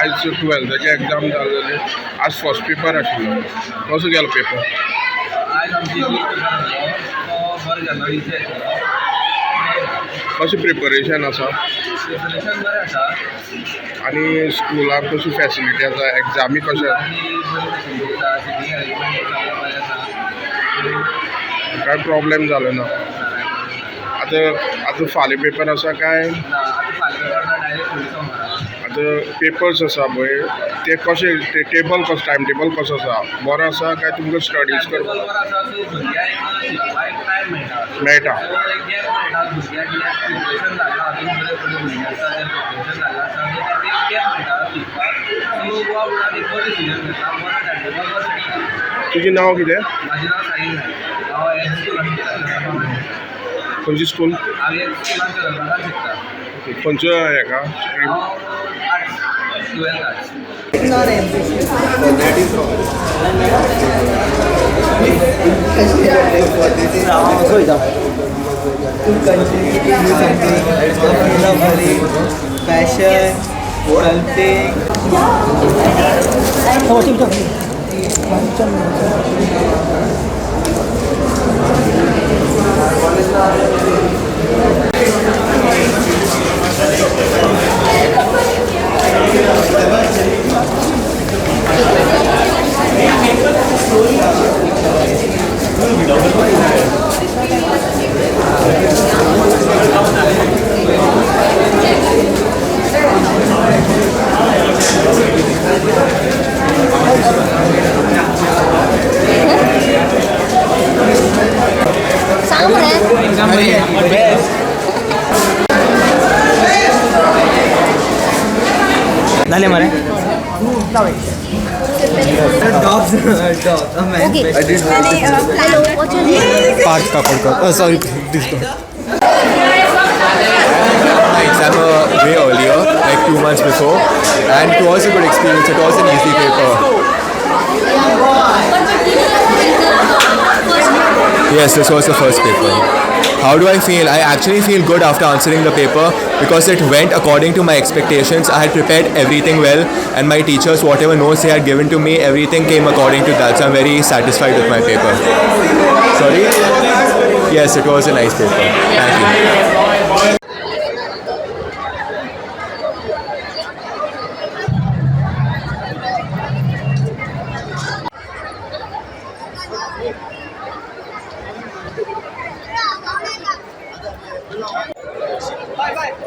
आयज टुवेल्थाची एग्जाम जाली. आज फर्स्ट पेपर आशिल्लो. कसो गेलो पेपर? आज आमची इंग्लीश पेपर आसलो तो बरो गेलो, इजी आशिल्लो. कशें प्रिपरेशन आसा? प्रिपरेशन बरें आसा. आनी स्कुलाक कशी फॅसिलिटी आसा? एग्जामी कशें? आनी बरी फॅसिलिटी आसा, सिटींग अरेंजमेंट सगळें बरें आसा. कांय प्रॉब्लेम जालो ना? आतां आतां फाल्यां पेपर आसा काय? ना, आतां फाल्यां पेपर ना, डायरेक्ट फुडले सोमारा. आतां पेपर्स आसा पळय, ते कशे, ते टेबल कसो, टायम टेबल कसो आसा, बरो आसा काय तुमकां स्टडीज टेबल करपाक बरो आसा, सो भुरग्यांक शिकपाक एक टायम मेळटा. मेळटा? सो एक गॅप मेळटा भुरग्यांक, कित्याक प्रिपरेशन जाल्लें हातून बरें बरें भुरगे आसा, ते प्रिपरेशन जाल्लें आसा, सो तांकां एक गॅप मेळटा शिकपाक. सो गोवा बोर्डान एक बरो डिसिजन घेतला, बरो टायम टेबल बरो सेट केला. तुजें नांव कितें? म्हाजें नांव साहील नायक. हांव ह्या स्कुलान शिकता. खंयची स्कूल? हांव ह्या स्कुलान चंद्रभागान शिकता. खंयच्या हेका स्ट्रीम? हांव arts, 12th arts. Fashion, sculpting. सांग मरे. जालें मरे. Dogs, dog, a man. Okay. Hello, what's your name? Parth Kakodkar. Sorry, this dog. My exam way earlier, like 2 months before, and it was a good experience. It was an easy paper. Yes, this was the first paper. How do I feel? I actually feel good after answering the paper because it went according to my expectations. I had prepared everything well, and my teachers, whatever notes they had given to me, everything came according to that. So I'm very satisfied with my paper. Sorry? Yes, it was a nice paper. Thank you.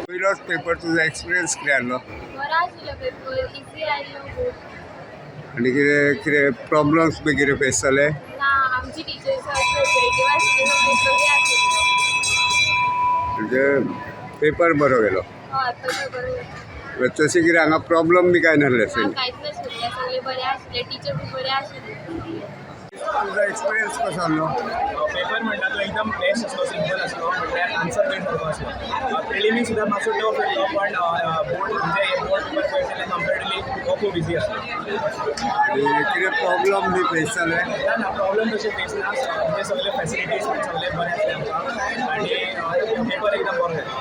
पयलोच paper, तुजो experience कितें आसलो? बरो आशिल्लो paper, easy आयलो खूब. आनी कितें कितें प्रॉब्लम्स बी कितें फेस जाले? ना, आमची टिचर्स कोऑपरेटीव आशिल्ली, सगळी बरी आशिल्ली. म्हणजे पेपर बरो गेलो? हय, पेपर बरो गेलो. तशें कितें हांगा प्रॉब्लम बी कांय नासलें? ना, कांयच नाशिल्लें, सगळे बरे आशिल्ले, टिचर बी बरे आशिल्ले. तुजो एक्सपिरियन्स कसो आसलो? पेपर म्हणटा तो एकदम बेस्ट आसलो, सिंपल आसलो, म्हणल्यार आन्सर मेळ सारको आसलो. प्रिलिमी सुद्दां मातसो टफ येयलो, पण बोर्ड म्हणजे बोर्ड पेपर पळयत जाल्यार कंपेरेटिवली हो खूब इजी आसलो. आनी कितें प्रॉब्लम बी फेस जाले? ना ना, प्रॉब्लम तशें फेस ना. म्हणजे सगळे फॅसिलिटीज पण सगळे बरें आसले आमकां आनी पेपर एकदम बरो जालो.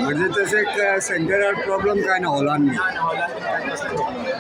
म्हणजे तशें सेंटरार प्रॉब्लम कांय ना हॉलान बी? ना ना, हॉलान कांय कसलो problem.